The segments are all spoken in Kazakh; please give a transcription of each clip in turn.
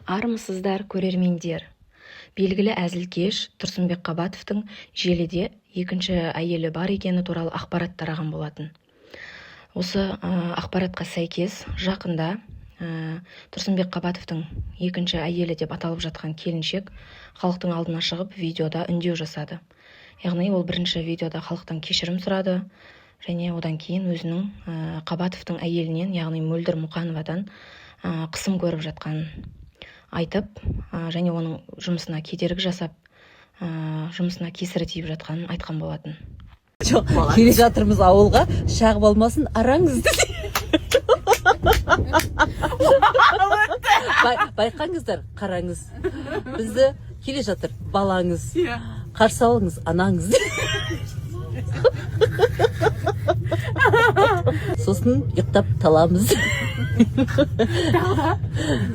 Армысыздар, көрермендер! Белгілі әзілкеш Тұрсынбек Қабатовтың желіде екінші әйелі бар екені туралы ақпарат тараған болатын. Осы ақпаратқа сәйкес, жақында Тұрсынбек Қабатовтың екінші әйелі деп аталып жатқан келіншек халықтың алдына шығып, видеода үндеу жасады. Яғни ол бірінші видеода халықтан кешірім сұрады және одан кейін өзінің Қабатовтың әйелінен, яғни Мөлдір Мұқановадан қысым көріп жатқанын айтып және оның жұмысына кедергі жасап, жұмысына кесірі тиіп жатқанын айтқан болатын. Жоқ, келе жатырмыз ауылға, шағып алмасын араңызды. Байқаңыздар, қараңыз. Бізді келе жатыр балаңыз. Қарсы алыңыз анаңыз. Сосын ұйықтап таламыз.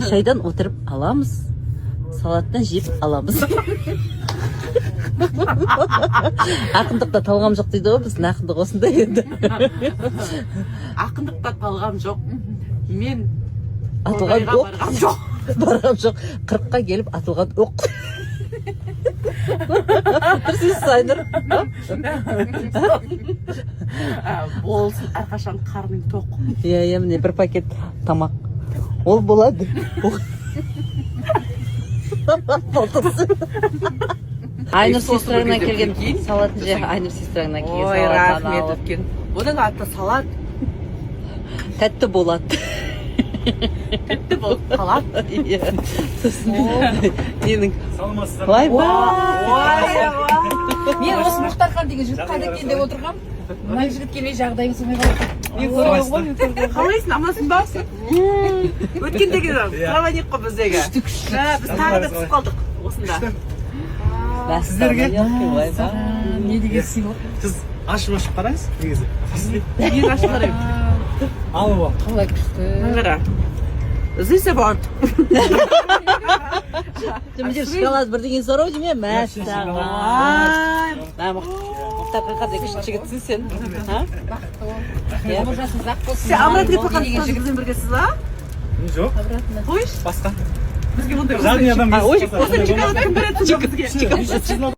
Шайдан отырып аламыз. Салаттан жеп аламыз. Ақындықта талғам жоқ дейді ғой, біздің ақындық осындай енді. Ақындықта талғам жоқ. Мен Атылған Торғайға оқ. барғам жоқ. Барғам жоқ. 40-қа келіп атылған оқ. Дұрыс, Айнұр. Болсын әрқашан қарның тоқ. Иә, міне, бір пакет тамақ. Ол болады. Болтырсын. Айнұр Сосын сестраңнан бір келген кезде прикинь, салатын же, Айнұр сестраңнан келген Ой, салатын рахмет алып. үлкен. Бұның аты салат. Тәтті болады. Тәтті болып қалады. Иә. Сосын ненің Саламатсыздар. Ойбай. Мен осы Мұхтархан деген жігіт қайда екен деп отырғам. Мына жігіт келмей, жағдайым болмай қалды. Мен көрген ғой, мен көрген. Қалайсың, амансың ба? Өткендегі проводник қой біздегі. Күшті, күшті. Мә, біз тағы да түсіп қалдық осында. Сіздерге? Ойбай. Не деген сыйлық! Сіз ашып ашып қараңыз негізі. Мен ашып қараймын. Алып ал. Қалай күшті! Мына қара. This about. Мына жерде шоколад бірдеңе сұрау деймін, мәссаған. Мә, Мұхтархан, қандай күшті жігітсің сен. А? Бақытты бол. Иә. Өмір жасың ұзақ болсын. Сен Амрат Не кетіп қалған деген жігіт! бізбен біргесіз ба? Жоқ. Қойшы. Басқа. Бізге бұндай Жадный адам. А, ой, осы шоколад кім береді сонда бізге? Жігіт.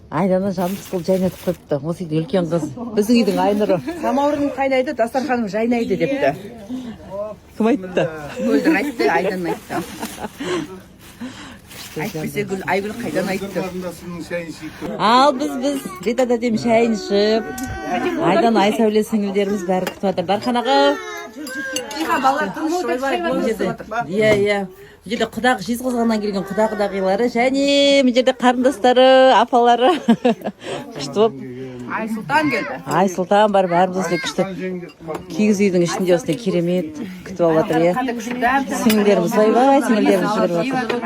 Айдана жаным қысылып жайнатып қойыпты. Осы үйдің үлкен қыз. Біздің үйдің Айнұры. Самаурын қайнайды, дастарханым жайнайды депті. Кім айтты? Мөлдір айтты, Айдан айтты. Әйтпесе Гүл, Айгүл қайдан айтты? Қарындасымның шайын ішейік. Ал біз Рита тәтем шайын ішіп, Айдан, Айсәуле сіңілдеріміз бәрі күтіп жатыр. Дархан аға. Балалар тыныш, ойбай. Мына жерде, иә, бұл жерде құдақ, Жезқазғаннан келген құда құдағилары және мына жерде қарындастары, апалары күшті болып. Айсұлтан келді. Айсұлтан бар, бәріміз осындай күшті киіз үйдің ішінде осындай керемет күтіп алып жатыр, иә. Қандай күшті дәм. Сіңілдеріміз, ойбай, сіңілдеріміз жүгіріп жатыр.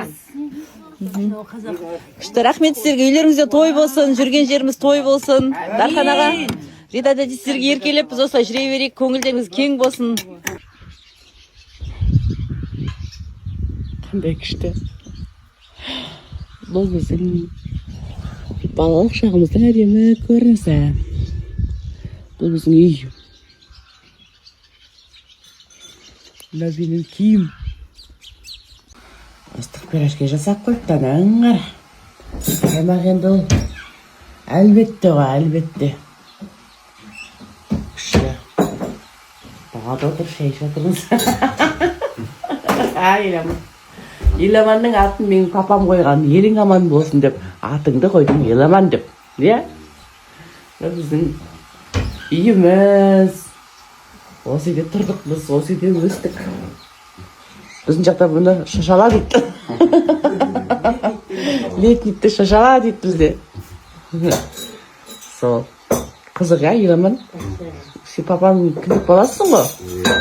Күшті, рахмет сіздерге, үйлеріңізде той болсын, жүрген жеріміз той болсын. Дархан аға, Рита тәте, сіздерге еркелеп, біз осылай жүре берейік, көңілдеріңіз кең болсын. Қандай күшті! Бұл біздің балалық шағымыздың әдемі көрінісі. Бұл біздің үй. Мынау менің киім. Ыстық пирожки жасап қойыпты, анаң қара. Қаймақ енді ол әлбетте ғой, әлбетте. Күшті. Далада отырып шай ішіп жатырмыз. Ай. Еламанның атын менің папам қойған, елің аман болсын деп атыңды қойдым Еламан деп, иә. Мына біздің үйіміз, осы үйде тұрдық біз, осы үйде өстік. Біздің жақта бұны шашала дейді, летникті шашала дейді бізде. Сол қызық, иә. Еламан, сен папаның кіндік баласысың ғой.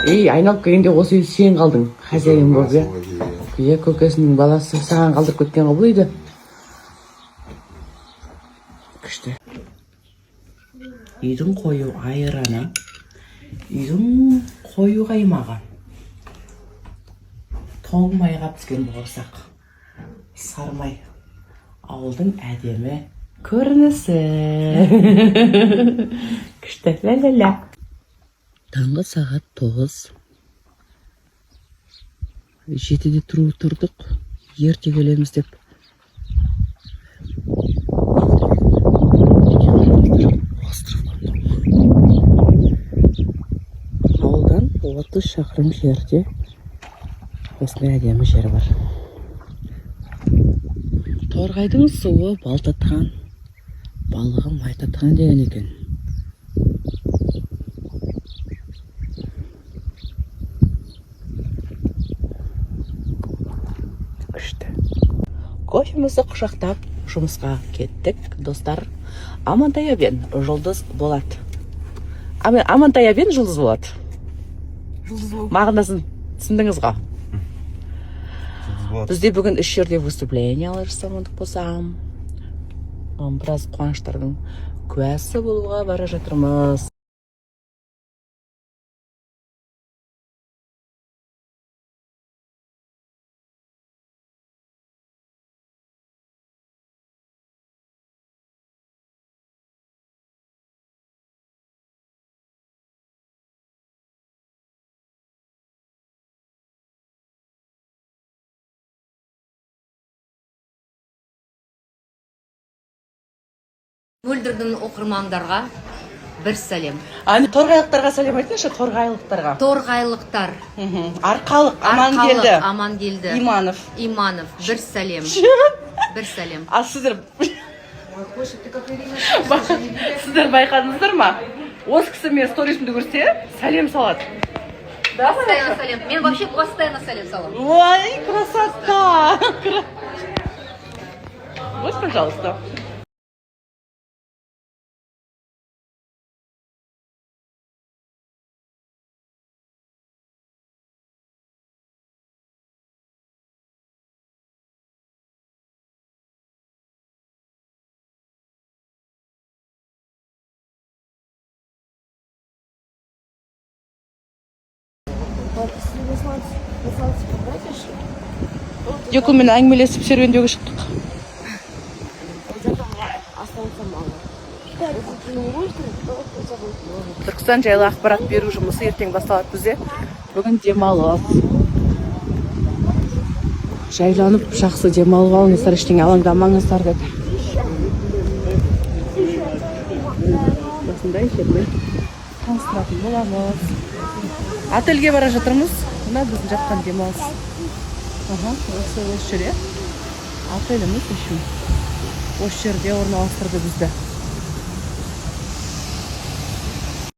Ей, айналып келгенде осы үйде сен қалдың хозяин болып, иә. Иә, көкесінің баласы саған қалдырып кеткен ғой бұл үйді. Күшті. Үйдің қою айраны, үйдің қою қаймағы, тоң майға түскен бауырсақ, сармай, ауылдың әдемі көрінісі. Күшті, ля ля ля. Таңғы сағат 9, 7-де тұрдық, ерте келеміз деп. Остров. Ауылдан 30 шақырым жерде осындай әдемі жер бар. Торғайдың суы бал татқан, балығы май татқан деген екен. Күшті. Кофемізді құшақтап, жұмысқа кеттік, достар. Амантай Әбен, Жұлдыз Болат. Амантай Әбен, Жұлдыз Болат. Мағынасын түсіндіңіз ғой. Бізде бүгін үш жерде выступлениялар жасамадық болсам, біраз қуаныштардың куәсі болуға бара жатырмыз. Мөлдірдің оқырмандарға бір сәлем. Ани, торғайлықтарға сәлем айтыңызшы, торғайлықтарға. Торғайлықтар. Арқалық, Амангелді. Арқалық, Амангелді. Иманов. Иманов, бір сәлем. Бір сәлем. Ал сіздер байқадыңыздар ма? Осы кісі менің сторисімді көрсе, сәлем салады. Да, Постоянно сәлем. Мен вообще постоянно сәлем саламын. Ой, красота! Вот, пожалуйста. Екеумен әңгімелесіп, серуендеуге шықтық. Түркістан жайлы ақпарат беру жұмысы ертең басталады бізде. Бүгін демалыс. Жайланып, жақсы демалып алыңыздар, ештеңе алаңдамаңыздар деді. Осындай жермен таныстыратын боламыз. Отельге бара жатырмыз. Мына біздің жатқан демалыс. Аха, осы жер, иә. Отеліміз еще. Осы жерде орналастырды бізді.